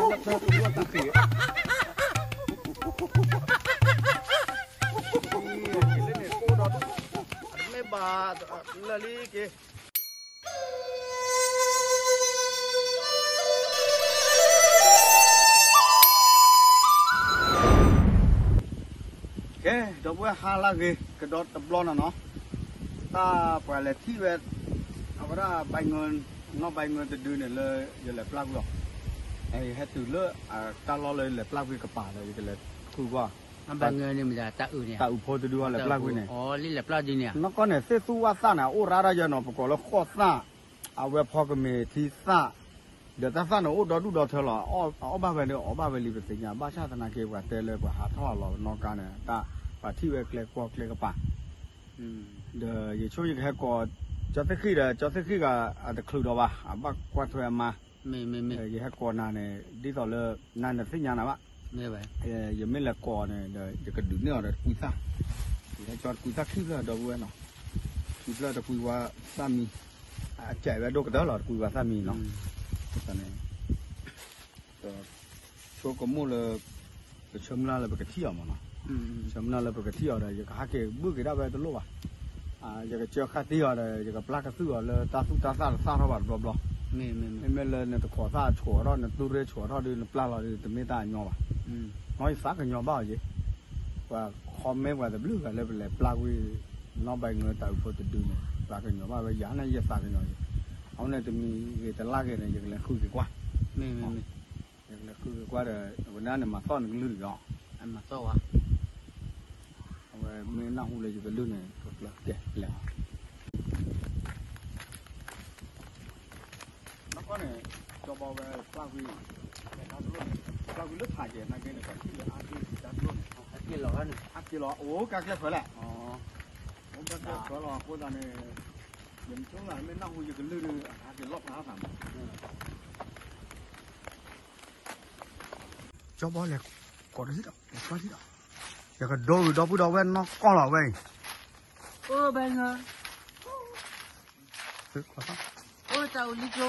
လၢထၢၣ်တဘျီတၢ်သ့ၣ်ဂ့ၤ, မ့ၢ်ဘၣ်လၢလံက့ၤ ကဲ ဒီပုၢ်ဝဲၢ်ဟါလၢအဂ့ၤ ကဒီးတဘျီနီၤနီၤ, တၢ်ပှၤလဲၤထံၣ်ဝဲ အဝဲဒၣ်ဘဲငၢ, နီၢ်ဘဲငၢတဒုန့ၣ်လၢ ယလဲၤပျၢ်ကွံာ်အီၤ, ယဟဲတုၤလၢအတၢ်လီၢ်လၢလဲၤပျၢ်ကွံာ်ကပၤဒီး ယကလဲၤဃုကွၢ် တၢ်အုးဖိတဒုအီၤလဲၤပျၢ်ကွံာ်န့ၣ်, နီၢ်ကီၢ်န့ၣ် သ့ၣ်သူဝၣ်သၣ်န့ၣ် အအိၣ်ရါဒီးယနီၤ ပကိးလၢဃီၣ်သၣ်, အဝဲဖီကမ့ၢ်ထံသၣ်, ဒီးတၢ်သၣ်န့ၣ်အိၣ်ဒီဒူၣ်ဒီထၢလီၤ, အအီၣ်ဘၣ်ဝဲန့ၣ် အီၣ်ဘၣ်ဝဲလံပသ့ၣ်ညါ, ဘၣ်ဆၣ်သနာ်က့ ပှၤတဲလၢပှၤဟးထီၣ်လီၤနီၢ်ကါန့ၣ် တၢ်ပှၤထံၣ်ဝဲကျဲကီၢ်ကျဲကပၤ, ဒီးယဆိကမိၣ်ယကဟဲကိး ကၠီသ့ၣ်ဃံၣ်ဒီး ကၠီသ့ၣ်ဃံၣ်ဂၤအတချုးဒီးဘၣ် အဘၣ်ကွၢ်ထွဲအမါ, ယဟဲကိးနၤန့ၣ် ဒ်သိးလၢ နၤနသ့ၣ်ညါနၤဘၣ်, ယမ့ၢ်လဲၤကိးန့ၣ်ဒီး ယကဒုးနဲၣ်အီၤဒီးတကွံသၣ်, ယဟဲကၠီတကွံသၣ်ခံဖျၢၣ်ဒီပုၢ်ဝဲၢ်နီၤ, ခံဖျၢၣ်တကွံဝါသၣ်မံ, အစဲးဝဲဒိၣ်ကတၢၢ်လီၤ တကွံဝါသၣ်မံနီၤ, န့ၣ် ဆိကမိၣ်လၢ ပဆၢမုၢ်လၢ်လၢပကထံၣ်အီၤမးနီၤ, ဆၢမုၢ်လၢ်လၢပကထံၣ်အီၤဒီး ယကဟးက့ၤဘုၣ်က့ၤဒၣ်ဝဲတလိၣ်ဘၣ်, ယကစၢဃၣ်တံၢ်အီၤဒီး ယကပျၢ်ကသုၣ်အီၤလၢတၢ်သူၣ်တၢ်သၣ်တသၣ်ထီၣ်ဘၣ်တဘျီဘျီ, မ့မ့ၢ်လၢနတခိးသၣ်ဆိးထီၣ် နသူၣ်ရ့ဆိးထီၣ်ဒီး နပျၢ်လီၤဒီး တမ့ၢ်တၢ်အညီဘၣ်, နီၢ်ယသးကညီၤဘၣ်အီၤယ့ၣ်, ပှၤ comment ပှၤတဘျုးဂၤလၢပလဲၤပျၢ်ကွံာ် နီၢ်ဘဲငၢတၢ်အုးဖိတဒုန့ၣ် သးကညီၤဘၣ်ဝဲယၤန့ၣ် ယသးကညီၤယ့ၣ်, အဝဲန့ၣ်တမံၤဂ့ၤတလၢ်ဂ့ၤန့ၣ် ယကလဲၤဃုက့ၤကွၢ် ယကလဲၤဃုက့ၤကွၢ်ဒီး အဝဲဒၣ်န့ၣ် မၤသီၣ်နကလုၢ်ဒီး အဝဲမ့ၢ်နၢ်ဟူလၢယကလုၢ်န့ၣ် ကကျၢၤကဲလဲၣ်, နကီၢ်န့ၣ် ကၠီဘီဝဲပျၢ်ကွံာ် တၢ်တလိၣ်န့ၣ် ပျၢ်ကွံာ်လၢဖးကဲၤ နာ်က့န့ၣ် ပှၤထံၣ်လၢအါက့ၤတၢ်တလိၣ်န့ၣ် အက့ၤလီၤ, အက့ၤလီၤ အိၣ်ကါကျဲၢ်ခွဲးလဲၣ်, အိၣ်ကါကျဲၢ်ခွဲးလီၤ အဃိသတးန့ၣ် ယမ့ၢ်ဆိကမိၣ်မ့ၢ်နၢ်ဟူယကလုၢ်ဒီး အက့ၤလီၣ်ဖျါထီၣ်သးမး ကၠီဘီလဲၤကိးတဟံၣ်ဒီး လဲၤကွၢ်ထံၣ်ဒီး ယကဒိဂုၤဒီပုၢ်ဒီဝဲၢ်နီၢ်ကီၢ်လီၤဝဲအံၤ, အိၣ်ဘဲငၢ, အိၣ်တၢ်အိၣ်လံကျိ,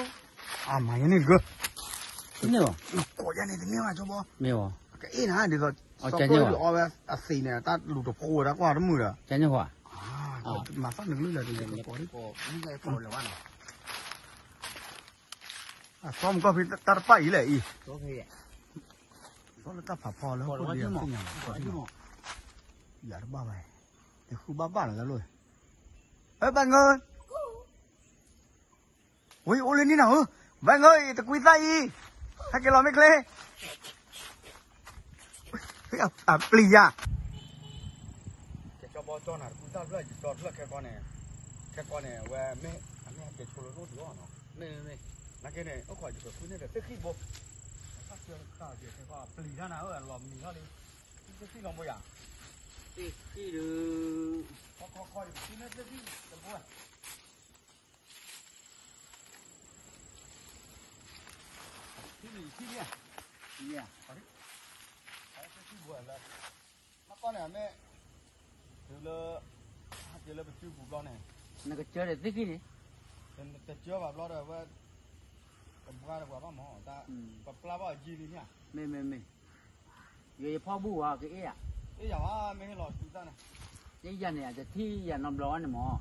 အမၤယဲန့ၣ်တဂၢၢ်, ကိးယဲန့ၣ်တန့ၢ်ဘၣ်ကၠီဘီ, မ့ၢ်အီၤ, ကအ့ၣ်နၤဒ်သိး စီၤကိၣ်အီဝဲအသံးန့ၣ် တၢ်လူၤတဖိဝဲဒၣ်ကွၢ်တမုာ်ဒီး, မၤသီၣ်နကလုၢ်လၢတဂ့ၤကိးဒံး အသီမုၢ်ကီၢ်ဖံတၢ်တပၣ်အံၤလဲၣ်အံၤ, သီလၢတၢ်ဖးဖီလၢဟီၣ်ခိၣ်ဒံးအသ့ၣ်ညါလီၤ, ယၤတဘၣ်ဘၣ်, ယဃုဘၣ်ဘၣ်လီၤတၢ်လိၣ်, အဘဲငၢ, ဝဲအိၣ်လၢနံၤနီၤဧၢ, ဘဲငၢအံၤတကွံသၣ်အံၤ, ဟဲက့ၤလီၤမ့ၢ်ချ့ အပျံၤယၤ, ကၠီဘီကၠီနၤတကွံသၣ်တဖျၢၣ် ယကၠီတဖျၢၣ်ခဲကီန့ၣ်, ခဲကီန့ၣ် အဝဲမ့ၢ် အမ့ၢ်ဟဲက့ၤဆိလၢနိၣ်ဒုးအီၤနီၤ, မ့ၢ်မ့ၢ်, နာ်က့န့ၣ် အိၣ်ခိးယကဃုန့ၢ်ဒီးသ့ၣ်ဃံၣ်ဘိ, ခဲကီပျံၤတၢ်နၤဧၢ အလီၤမံၤထီၣ်လံ, သ့ၣ်ဃံၣ်နီၤဘိယၤ, သ့ၣ်ဃံၣ်ဒုး, ခီခီခီယကဃုန့ၢ်သ့ၣ်ဃံၣ်တဘိ ထံၣ်န့ၣ် ယထံၣ်လံဧါ, ထံၣ်လံဧါ, ထံၣ်ဘိလၢ, မ့ၢ်ကီၢ်န့ၣ် မ့ၢ်, တုၤလၢ, ဟဲက့ၤလၢပစုပူၤဘျီန့ၣ်, နကစၢဒီးသ့ၣ်ခံန့ၣ်, တစၢဘၣ်ဘျီဒီးဝဲ, တဘှါတဘှါဘၣ်မး, ပပျၢ်ဘၣ်အယံၤလံန့ၣ်ဧါ, မ့ၢ်မ့ၢ်မ့ၢ်, ယယဖီဘူၣ်ဝဲကအ့ၣ်ဧါ, အ့ၣ်ယၤဝဲ မ့ၢ်ဟ့ၣ်လီၤစုသၣ်န့ၣ် ယဲယၤန့ၣ် အတထံၣ်ယၤနီတဘျီဘၣ်န့ၣ်မး,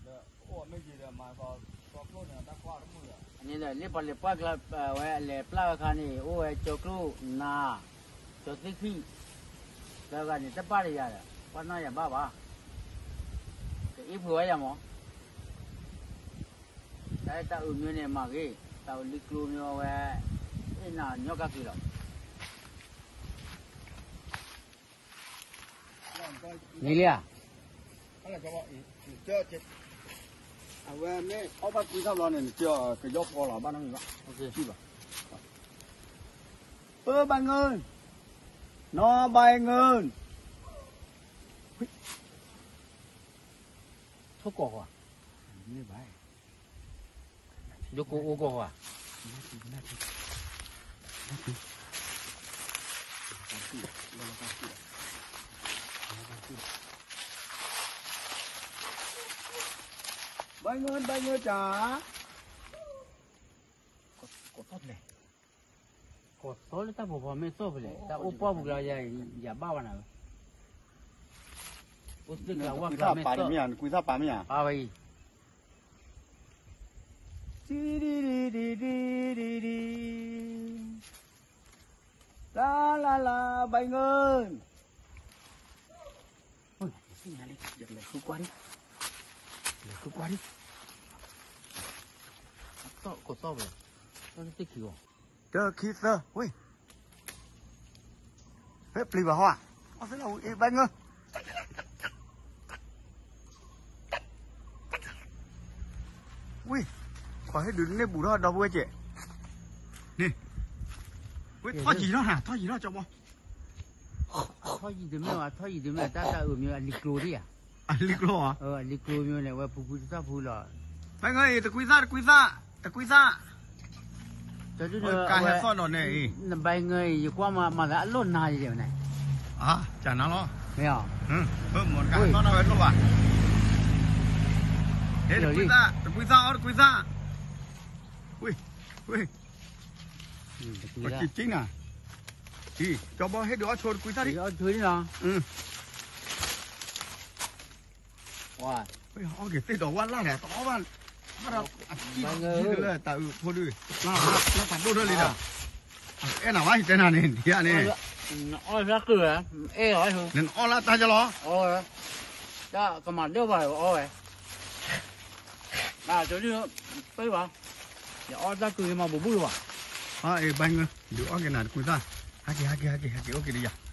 ဒီးအိၣ်မ့ၢ်ယံၤဒီးမၤကီး ကီၢ်ကျိၣ်န့ၣ် တၢ်ကွၢ်တမုာ်ဒီး, န့ၣ်ဒီး လၢပှၤလဲၤပှၢ်ကျါ ဝဲလဲၤပျၢ်ဝဲခါန့ၣ် အိၣ်ဝဲကၠီကျိၣ်နၤ, ကၠီသ့ၣ်ခံ, လၢဂၤန့ၣ် တပၣ်တယၤဒီး ပှၢ်နီၢ်ယၤဘၣ်ဘၣ်, ကအ့ၣ်ဖုးဝဲယၤမး, တၢ်အုးမ့ၢ်န့ၣ်မၤဂ့ၤ, တၢ်အုးလံကျိမ့ၢ်ဝဲ, အ့ၣ်နၤညီကက့ၤလီၤ မ့ၢ်လံဧါ, အဝဲမ့ၢ်အီၣ်ဘၣ်ကွံတၢ်ဘျီန့ၣ် နကကယီၣ်ဖီလီၤ ဘၣ်နီတမံၤဘၣ်, ဘၣ်, ပၢ်ဘၣ်ငၢၢ်, နီၢ်ဘၣ်ငၢၢ်, ထိၣ်ကိးကွၢ်, မ့ၢ်ဘၣ် ယကအိၣ်ကီးဝဲ, ဘၣ်ငၢၢ် ဘၣ်ငၢၢ်တၢ်, ကိးထီၣ်ဖျဲး, ကိးသီလၢတၢ်ပိာ်ဖီမ့ၢ်သီၣ်ဖဲလဲၣ်, တၢ်အိၣ်ပီၢ်ပူၤကျါယၤ ယၤဘၣ်ဝဲနၤဝဲ, အိၣ်သ့ၣ်ကျါဝၣ်ကျါမ့ၢ်သီၣ်, နကွံသၣ်ပာ်မ့ၢ်ဧါ, နကွံသၣ်ပာ်မ့ၢ်ဧါ, ပာ်ဝဲအံၤ, တံဒံဒံဒံဒံဒံဒံ, လါလါလါ ဘၣ်ငိၢ် လဲၤဃုကွၢ်ဒံး, လဲၤဃုကွၢ်ဒံး, သီၣ်ကိးသီၣ်ဝဲ, သီၣ်လၢသ့ၣ်ခံဂီၤ, တၢ ခံ သၢ, ဝ့ၢ်, ဟဲပျံၤဘၣ်ဟီဧါ, အီၣ်သ့ၣ်လီၤဝံၤအံၤ ဘၣ်ငိၢ် ဝံၤ, ပှၤဟ့ၣ်ဒုးန့ၢ်ဘူးထီၣ်ဒီပုၢ်ဝဲၢ်ကဲး, န့ၣ်, ဝံၤ ထီၣ်ယံၤထီၣ်နၤ ထီၣ်ယံၤထီၣ်ကၠီဘီ, ထီၣ်ယံၤတမ့ၢ်ဘၣ် ထီၣ်ယံၤတမ့ၢ်ဘၣ် တၢ်တၢ်အုးမ့ၢ်အလံၤကျိၤဒံးဧါ, အလံၤကျိၤဧါ, အလံၤကျိၤမ့ၢ်န့ၣ် ဝဲပူၤပူၤတသၣ်ဖုလီၤ, ဘၣ်ငိၢ်အံၤ တကွံသၣ် တကွံသၣ် တကွံသၣ် ကၢ်ဟဲသီၣ်ဒီးန့ၣ်အံၤ, နဘၣ်ငိၢ်အံၤ ယကွၢ်မၤသးအလိၣ်နၤယဲၢ်န့ၣ်, ကနၤလီၤ, မ့ၢ်, မ့ၢ်တကၢ်ဟဲသီၣ်နီၣ်ဝဲလိၣ်ဘၣ်, ဟဲတကွံသၣ် တကွံသၣ်အီၣ်တကွံသၣ်, ဝ့ၢ်, ဝ့ၢ်, ပက့ၤက့ၤနၤ, ကၠီဘီဟ့ၣ်ဒုးအီၣ်ဆိတကွံသၣ်ဒံး, အီၣ်က့ၤသ့ၣ်ဒီးဝၣ်လၢ်ဒီး တအီၣ်ဘၣ်, ဘၣ်ဒီးအကံၢ်ကလၢတၢ်အုးဖိဒုး, လၢတၢ်ဒိၣ်ထီၣ်လံဒီး, အဲၣ်နၤဘၣ် ယတဲနၤန့ၣ် ဒ်န့ၣ်, နအီၣ်လၢတၢ်ကလီၤ, တၢ်ကမၤဒိၣ်ဘၣ်အီၣ်ဝဲ, တၢ်ကလီၤ, ပ့ၢ်ဘၣ်, ယအီၣ်တၢ်ကလီၤမၤဘူးဘူးဘၣ်, အဘၣ်ငိၢ် ဒုးအီၣ်က့ၤနၤတကွံသၣ်, ဟဲက့ၤ ဟဲက့ၤ ဟဲက့ၤ ဟဲက့ၤ အိၣ်က့ၤဒီးယၤ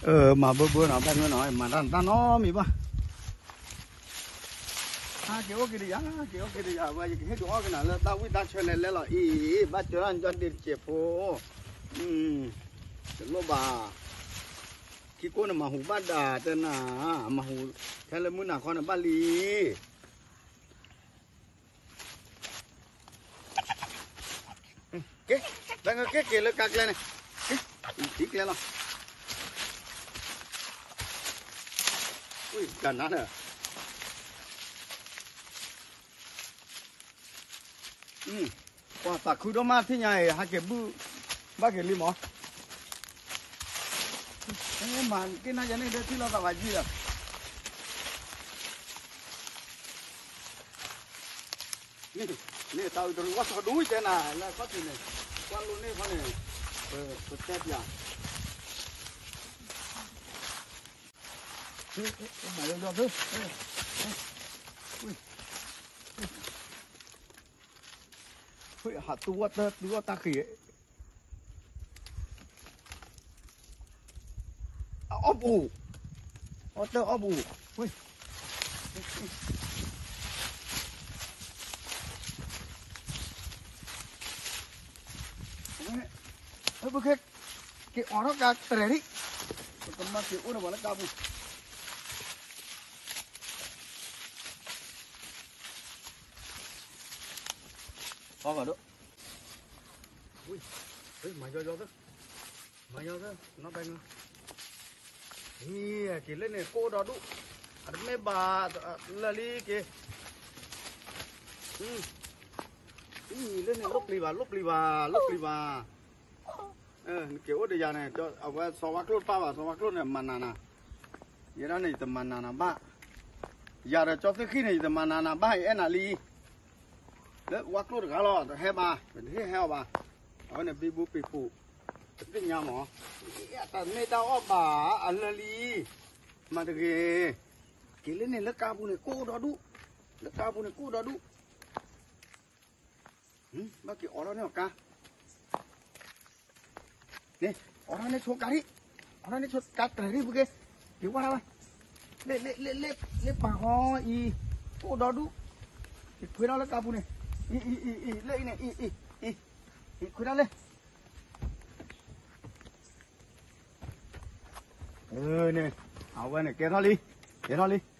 မၤဘၢဘၢနီၤ ဘၣ်မၢနီၤ မၤတၢ်တၢ်နီတမံၤဘၣ်, ဟဲက့ၤအိၣ်က့ၤဒီးယၤ က့ၤအိၣ်က့ၤဒီးယၤ ဝဲယကဟ့ၣ်ဒုးအီၣ်က့ၤနၤလၢတၢ်ဝံၣ်တၢ်ဆၢလဲၤလဲၤလီၤအံၤ ဘၣ်စၢၤလၢနကၠီဒ့တစဲးဖိ, တလိၣ်ဘၣ်, ခံကိးန့ၣ်မၤဟူးဘၣ်ဒၣ်တနၤ, မၤဟူးထဲလၢမုၢ်နၤခီန့ၣ်ဘၣ်လံ က့ၤ, ဘၣ်က့ၤက့ၤလၢကါကျဲန့ၣ်, က့ၤ, ထံကျဲလီၤ, ဝံၣ်ကနၤဒီး, ပှၤသးခုဒိၣ်မးထံၣ်ညါအံၤ ဟးက့ၤဘုၣ်, ဘၣ်က့ၤလံမး, မၤက့ၤနၤယၤန့ၣ်ဒီးထံၣ်လိာ်သးဝဲကံၢ်ဒီး န့ၣ်တၢ်အုးတရူးဝၣ်စီၤဒူတဲနၤ လၢအခီၣ်ထံးန့ၣ်, ကွၢ်လိန့ၢ်ခီန့ၣ်, ပတဲပျး, မၤယီၤယီၤသၢ, ဟးတူဝီတၢ်တူဝီတၢ်ဃံၤ အီၣ်ပူၤ, အီၣ်တၢ်အီၣ်ပူၤ, ပကဲ, က့ၤအိးထီၣ်ကါတြဲၤဒံး, ပကမၤက့ၤအိၣ်ဒီးပှၤလၢကါပူၤ အီၣ်ဘၣ်ဒိၣ်, မၤယီၤယီၤသၢ, မၤယီၤသၢ နီၢ်ဘဲနု, ဟံးက့ၤလၢန့ၣ်ကိၣ်ဒီဒူၣ်, အတမ့ၢ်ဘၣ်, လၢာ်လံက့ၤ, လၢန့ၣ်လိၣ်ပျံၤဘၣ် လိၣ်ပျံၤဘၣ် လိၣ်ပျံၤဘၣ်, နက့ၤအိၣ်ဒီးယၤန့ၣ် အဝဲစီၤဝါကျိၣ်တပၣ်ဘၣ် စီၤဝါကျိၣ်န့ၣ် မၤနၤနၤ, ယဲဒၣ်န့ၣ် ယတမၤနၤနၤဘၣ်, ယၤဒီးကၠီသ့ၣ်ဃံန့ၣ် ယတမၤနၤနၤဘၣ် ယအဲၣ်နၤလံ လၢဝါကျိၣ်တဂၤလီၤ တဟဲဘၣ် ပတဟ့ၣ်ဟဲအီၤဘၣ်, အဝဲန့ၣ်ဘံဘူပံၤပူၤ, ပသ့ၣ်ညါမး, တၢ်မ့ၢ်တၢ်အီၣ်ဘၣ် အလၢာ်လံ, မၤတဂ့ၤ, က့ၤလၢန့ၣ်လၢကါပူၤန့ၣ် ကိၣ်ဒီဒူၣ်, လၢကါပူၤန့ၣ် ကိၣ်ဒီဒူၣ်, ဘၣ်က့ၤအိးထီၣ်န့ၢ်အီၤကါ န့ၣ်, အိးထီၣ်န့ၢ်ဆိကါဒံး, အိးထီၣ်န့ၢ်ဆိကါတြဲၤဒံးပူၤက့ၤ, က့ၤဝဲဒၣ်ဝဲ, လ့ၣ်လ့ၣ်လ့ၣ်လ့ၣ်ပာ်ဃီအံၤ, ကိၣ်ဒီဒူၣ်, က့ၤခွဲးထီၣ်လၢကါပူၤန့ၣ်, အံၤအံၤအံၤအံၤ လၢအံၤန့ၣ် အံၤအံၤအံၤ, က့ၤခွဲးထီၣ်လၢ, န့ၣ်, အဝဲန့ၣ် ကဲထီၣ်လံ, ကဲထီၣ်လံ